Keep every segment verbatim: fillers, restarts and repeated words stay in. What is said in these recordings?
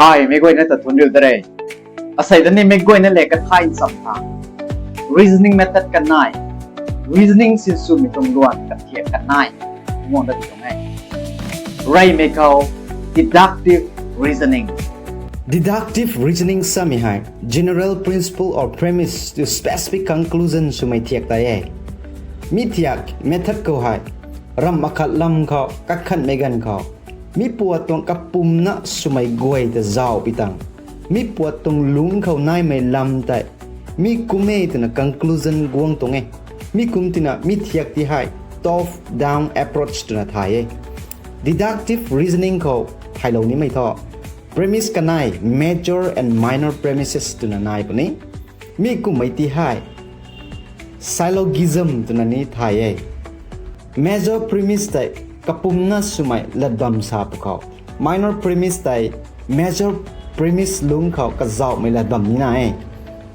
Ai meic guayna ta thuanc riu da re. Asei da ni meic guayna le kathay nsam tha, reasoning method kanei, reasoning sinswmei tuang luan kathiak kanei guang da tuang e. Reymei khou, deductive reasoning. Deductive reasoning samei hei general principle or premise to specific conclusion swmei thiak tei e. Mi thiak method khou hei ramh akhat lam khou kakhanhmei ganv khou mi puat tuang kapumna swmei guay ta zauhpui tang, mi puat tuang lungc khou naimei lam tei mi kum e twna conclusion guang tuang e. Mi kum tina mi thiak ti hei top down approach twna thay e. Deductive reasoning khou thaylou nimei thu, premise kanei, major and minor premises twna nai puni. Mi kummei ti hei syllogism twna ni thay e. Major premise tei kapumna swmei latbam sa pwkhou, minor premise tei major premise lungc khou kazauhmei latbam nina e.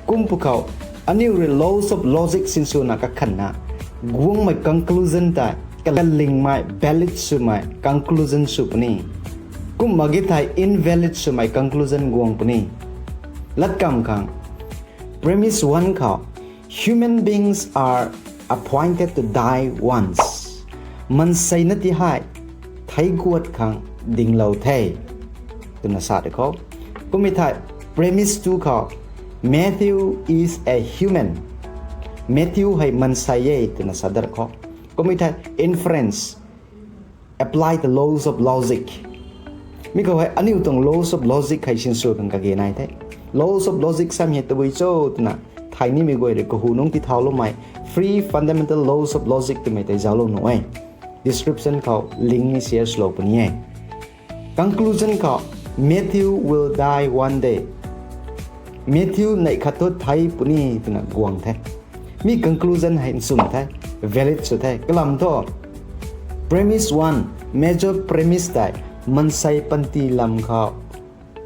Kum pwkhou, aniu rui laws of logic sinswna kakhanhna guangmei conclusion tei kalingmei valid swmei conclusion sw puni. Kumna ge thei invalid swmei conclusion guang puni. Latkamv khang, premise one khou, human beings are appointed to die once. Maanseina ti hei thei guat khang dinglou the twna sa de khou. Kummei thei premise two khou, Matthew is a human. Matthew hei maansei e twna sa dat khou. Kummei thei inference, apply the laws of logic. Mi khou hei aniu tuang laws of logic hei sinsw khang kage nai the. Laws of logic samei hei tabui cho twna thay nimei guay rui kahu nungc ti thauloumei Three Fundamental Laws of Logic twmei tei zauclou nuh e. Description khou link ni share swlou puni e. Conclusion khou, Matthew will die one day. Matthew neih khat thu thei puni twna guang the. Mi conclusion hei nsum the, valid sw the. Kalam thu, premise one, major premise tei maansei panty lam khou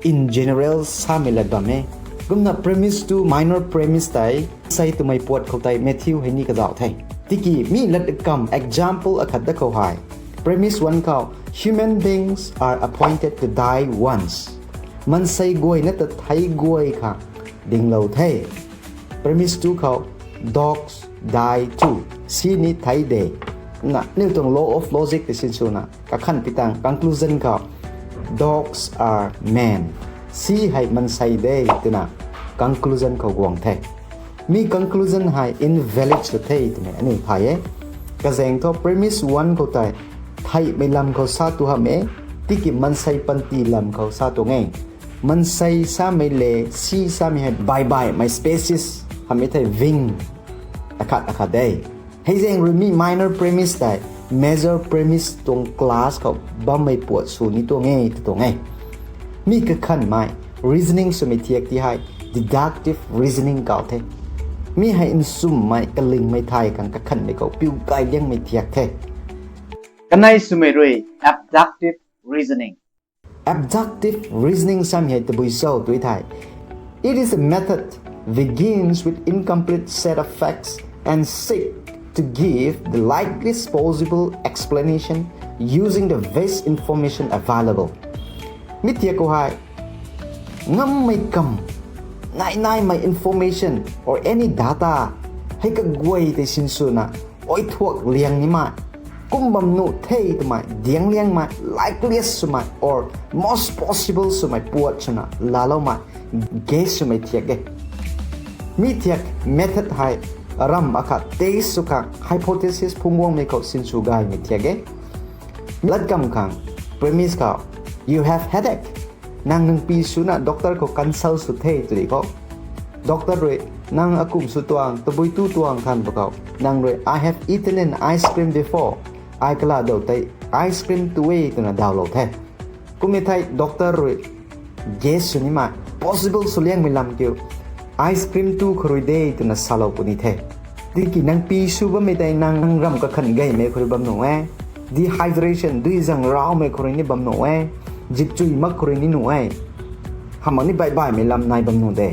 in general samei lat bam e. Kumna premise two, minor premise tei maansei twmei puat khou tei Matthew hei ni kazauh the. Tiki mi lat kam example akhat da khou hei, premise one khou, human beings are appointed to die once. Maansei guayna ta thei guay khang dinglou the. Premise two khou, dogs die too. Si ni thei de. Na, aniu tuang law of logic tei sinswna kakhanhpui tang conclusion khou, dogs are men. Si hei maansei de twna conclusion khou guang the. Mi conclusion hei invalid sw the twmei aniu thay e. Kazaeng thu premise one khou tei theihmei lam khou sa tu hamh e, tiki maansei panty lam khou sa tuang e. Maansei samei le si samei hei baihbaihmei species hamhmei thei ving akhat akhat de. Hei zaeng rui mi minor premise tei major premise tuang class khou bammei puat sw ni tuang e tw tuang e. Mi kakhanhmei reasoning swmei thiak ti hei deductive reasoning kau the. Mi hei nsummei kalingmei thay khang kakhanhmei khou piu kai liangmei thiak the. Kanei swmei rui abductive reasoning. Abductive reasoning samei hei tabui cho tu thei, it is a method begins with incomplete set of facts and seek to give the likeliest possible explanation using the best information available. Mi thiak khou hei ngammei kam, nai naimei information or any data hei kaguay tei sinswna oithuak liang nimei, kum bam nuh the twmei diang liangmei, likeliest swmei or most possible swmei puat swna laaloumei, guess swmei thiak e. Mi thiak method hei ramh akhat test sw khang hypothesis phungc guangmei khou sinsw gaymei thiak e. Latkamv khang, premise khou, you have headache. Nang nang pi swna doctor khou consult sw the tw di khou, doctor rui, nang akum sw tuang, tabui tu tuang than pwkhou nang rui, I have eaten an ice cream before. Ai kala dou tei ice cream tu e twna dawlou the. Kummei thei doctor rui guess sw nimei, possible sw liangmei lam kiu, ice cream tu khou rui de twna salou puni the. Tiki nang pi sw bammei tei nang ramh kakhan gaymei khou rui bam nuh e, dehydration, dui zang raumei khou rui ni bam nuh e, zipchui mak khou rui ni nuh e, hamh mak ni baihbaihmei lam nai bam nuh de.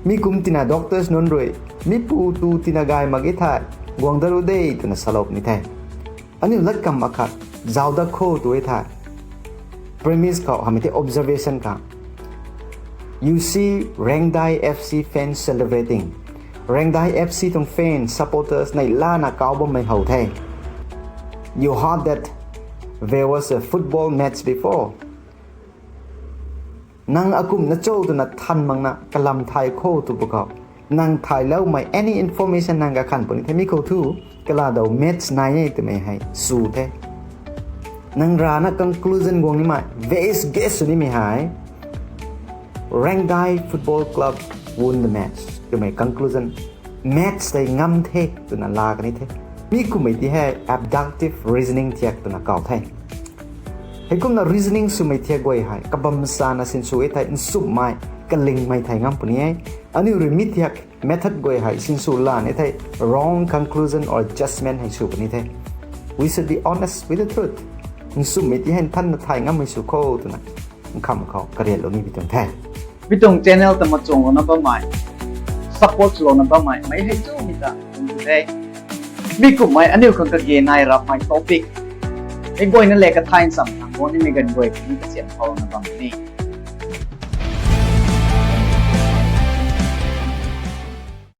Mi kum tina doctors nunc rui mi pu tu tina gay mak e thei guang dat ru de twna salou puni the. Aniu latkamv akhat zauc dat kho tu e thei, premise khou hamhmei thei observation khang, You see Raengdai F C fans celebrating. Raengdai F C tuang fans, supporters neih lana kau bammei how the. You heard that there was a football match before. Nang akumhna cho twna than makna kalam thay kho tw pwkhou, nang thayloumei any information nang kakhan puni the. Mi khou thu kala dou match nai e twmei hei sw the. Nang rana conclusion guang nimei, best guess sw nimei hei, Raengdai Football Club won the match twmei conclusion, match tei ngam the twna laa kani the. Mi kummei ti hei abductive reasoning thiak twna kau the. Heikumna reasoning swmei thiak guay hei kabam sana sinsw e thei nchumhmei, kalingmei thei ngam puni e. Aniu rui mi thiak method guay hei sinsw lan e thei wrong conclusion or judgment hei sw puni the. We should be honest with the truth. Nchumhmei ti hei nthanna thay ngammei sw kho twna nkham khou kariatlou ni pi tuang the. Mi tuang channel ta machuanglouna bammei, support swlouna bammei mei hei chumei ta kum tu the. Mi kummei aniu khang kage nai rapmei topic hei guayna le kathay nsam thang guang nimei ganv guay kani kasiam khou na bam ni.